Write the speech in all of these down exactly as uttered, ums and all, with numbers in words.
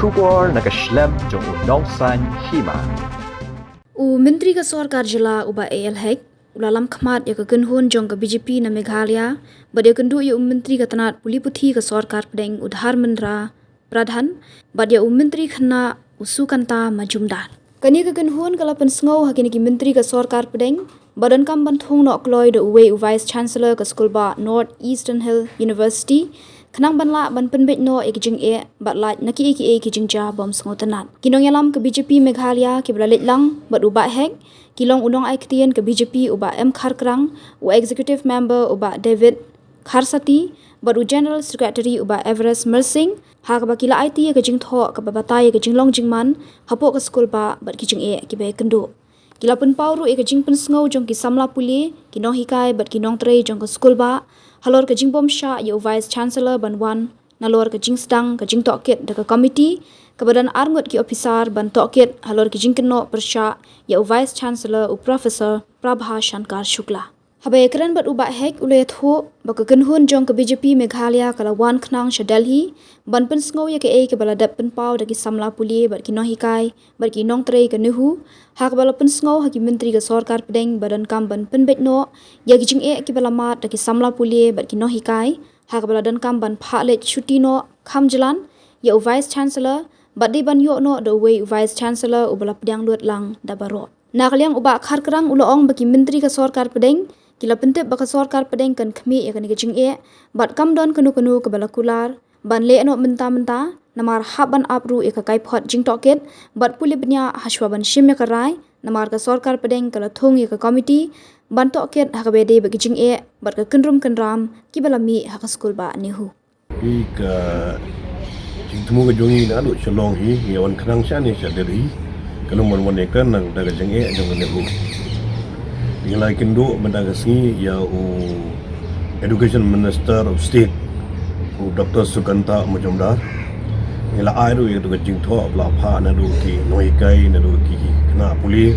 Khubor na ka shlem jong u Nongsaiñ Hima. U Myntri ka Sorkar Jylla u Bah A L Hek u la lam khmat ïa ka kynhun jong ka B J P na Meghalaya bad ïakynduh ïa u Myntri ka tnat pule puthi ka Sorkar Pdeng u Dharmendra Pradhan bad ïa u Myntri Khynnah u Sukanta Majumdar. Kane ka kynhun ka la pynsngew ha kine ki Myntri ka Sorkar Pdeng ba donkam ban thung noh kloi da uwei u Vice Chancellor ka skulbah North Eastern Hill University khnang ban lah ban pynbeit noh ïa ki jingeh bad lait na kiei kiei ki jingjia bym sngewtynnat. Ki nongïalam ka B J P Meghalaya kiba la leit lang bad u Bah Hek ki long u nongai ktien ka B J P u Bah M Kharkrang, u Executive Member u Bah David Kharsati bad u General Secretary u Bah Everest Mersing, ha kaba ki la aiti ïa ka jingthoh kaba batai ïa ka jinglong jingman hapoh ka skulbah bad ki jingeh kiba ïakynduh. Ki la pynpaw ruh ïa ka jingpynsngew jong ki samla pule, ki nonghikai bad ki nongtrei jong ka skulbah halor ka jingbymshah ïa u Vice Chancellor ban wan nalor ka jingsdang ka jingtohkit da ka komiti kaba don arngut ki ophisar ban tohkit halor ki jingkynnoh pyrshah ïa u Vice Chancellor u Professor Prabha Shankar Shukla. Haba ïakren bad u Bah Hek u la ïathuh ba ka kynhun jong ka B J P Meghalaya ka la wan khnang sha Delhi ban pynsngew ïa kaei kaba la dep pynpaw da ki samla pule bad ki nonghikai bad ki nongtrei ka NEHU, ha kaba la pynsngew ha ki Myntri ka Sorkar Pdeng ba donkam ban pynbeit noh ïa ki jingeh kiba la mad da ki samla pule bad ki nonghikai, ha kaba la donkam ban phah leit shuti noh kham jlan ïa u Vice Chancellor bad dei ban ïoh noh da uwei u Vice Chancellor uba la pdiang lut lang da baroh. Na ka liang u Bah Kharkrang u la ong ba ki Myntri ka Sorkar Pdeng ki la pyntip ba ka Sorkar Pdeng kan khmih ïa kane ka jingeh bad kam don kano kano kaba la kular ban leh noh mynta mynta, namar hap ban ap ruh ïa ka kaiphod jingtohkit bad pule bniah hashwa ban shim ïa ka rai, namar ka Sorkar Pdeng ka la thung ïa ka komiti ban tohkit ha kaba ïadei bad ki jingeh bad ka kynrum kynram kiba la mih ha ka skulbah NEHU. Ïa ka jingthmu ka jong ngi naduh Shillong hi, ngi wan khnang shane sha Delhi, ka long ban wan ïakren na ka bynta ka jingeh jong ka NEHU. Ngi la ïakynduh mynta ka sngi ïa u Education Minister of State, u Doctor Sukanta Majumdar. Ngi la ai ruh ïa ka jingthoh ba la phah naduh ki nonghikai, naduh ki khynnah pule.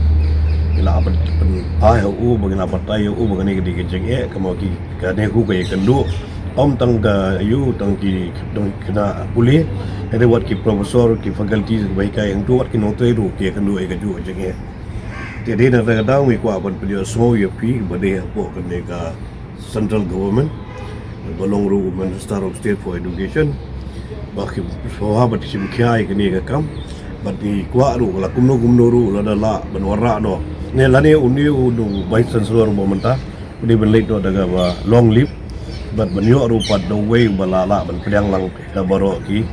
Ngi la pyn, pyn, ai ha u ba ngi la batai ha u ba kane ka dei ka jingeh, ka mo ki ka NEHU ka ïakynduh ym tang ka ïa u, tang ki, tang ki khynnah pule, hynrei wat ki professor, ki faculty ba hikai hangto, wat ki nongtrei ruh ki ïakynduh ïa kajuh ka jingeh. Te dei na kata ka daw ngi kwah ban pynïohsngew ïa phi ba dei hapoh kane ka central government, ba long ruh u Minister of State for Education, ba ki sngewbha ban shim khia ïa kane ka kam, bad ngi kwah ruh la kumno kumno ruh lada lah ban wanrah noh, ne lane une u Vice Chancellor ba mynta u dei ban leit noh da kaba long leave, bad ban ïoh ruh pat da uwei uba lah lah ban pdiang lang da baroh ki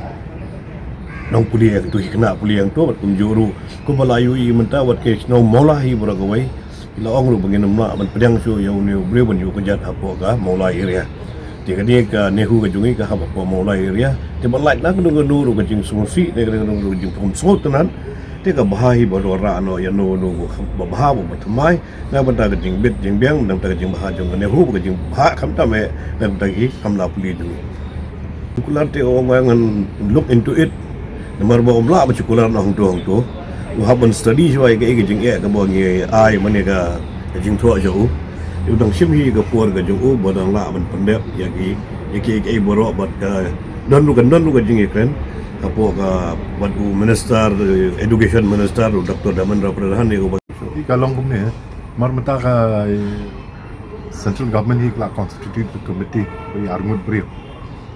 nongpule hangto, ki khynnah pule hangto, bad kumjuh ruh kumba la ïohi mynta wat ki shnong Mawlai hi baroh kawei, ki la ong ruh ba ngin ym lah ban pdiang shuh ïa une u briew ban ïuh kjat hapoh ka Mawlai area. Te kane ka NEHU ka jong ngi ka hap hapoh Mawlai area. Te ban lait na kano kano ruh ka jingsngewsih ne kano kano ruh ka jingpyrkhat sngewtynnat, te ka bha hi ban wanrah noh ïa uno uno uba bha, uba thymmai na ka bynta ka jingbit jingbiang, na ka bynta ka jingbha jong ka NEHU, ka jingbha khamtam eh na ka bynta ki samla pule jong ngi. Circular te u ong ba ngan look into it. Namar ba um lah ban circular noh hangto hangto. U hap ban study shuwa ïa kaei ka jingeh kaba ngi ai mane ka, ka jingthoh jong u. U dang shim hi ka por ka jong u ba dang lah ban pyndep ïa ki, ïa ki, ïa ki baroh bad ka don ruh, ka don ruh ka jingïakren hapoh ka bad u Minister, eh, Education Minister, u Doctor Dharmendra Pradhan, ïa u ba Ki ka long kumne, mar mynta ka, eh, central government hi ka la constitute ka committee, ba i arngut briew.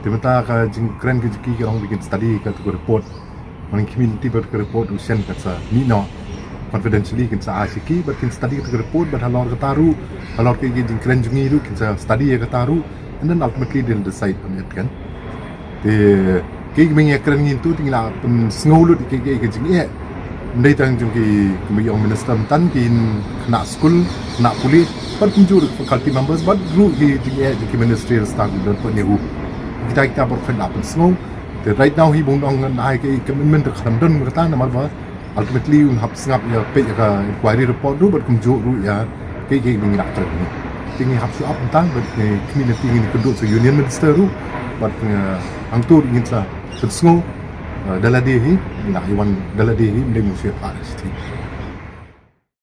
Te mynta ka jingkren ka jong ki ka long ba kin study ka tu ka report. Mane ki committee bad ka report u shen kan sa mih noh confidentially, kin sa ai sha ki, bad kin study ka tu ka report, bad halor kata ruh, halor ka jingkren jong ngi ruh kin sa study ïa kata ruh, and then ultimately they'll decide on it kan. Te kiei kiba ngi ïakren ngi tu te ngi la pynsngew lut kiei kiei ki jingeh. Ym dei tang jong ki, kumba ong Minister mynta, ki khynnah skul, khynnah pule, bad kumjuh ruh faculty members, bad ruh ki jingeh jong ki ministerial staff kiba don hapoh NEHU. Kita kita baroh ki la pynsngew. Te right now hi ba un ong ngan ai ki commitment te khlem don kata namar ba ultimately un hap sngap ïa, peit ïa ka inquiry report ruh bad kumjuh ruh ïa kiei kiei ba ngi la kren. Te ngi hap shu ap mynta bad ngi kynmaw na te ngin ïakynduh sa Union Minister ruh bad, eh, hangto ngin sa pynsngew, eh, da lade hi, ngi la ïa wan da lade hi, ym dei mynshuwa pat shisha.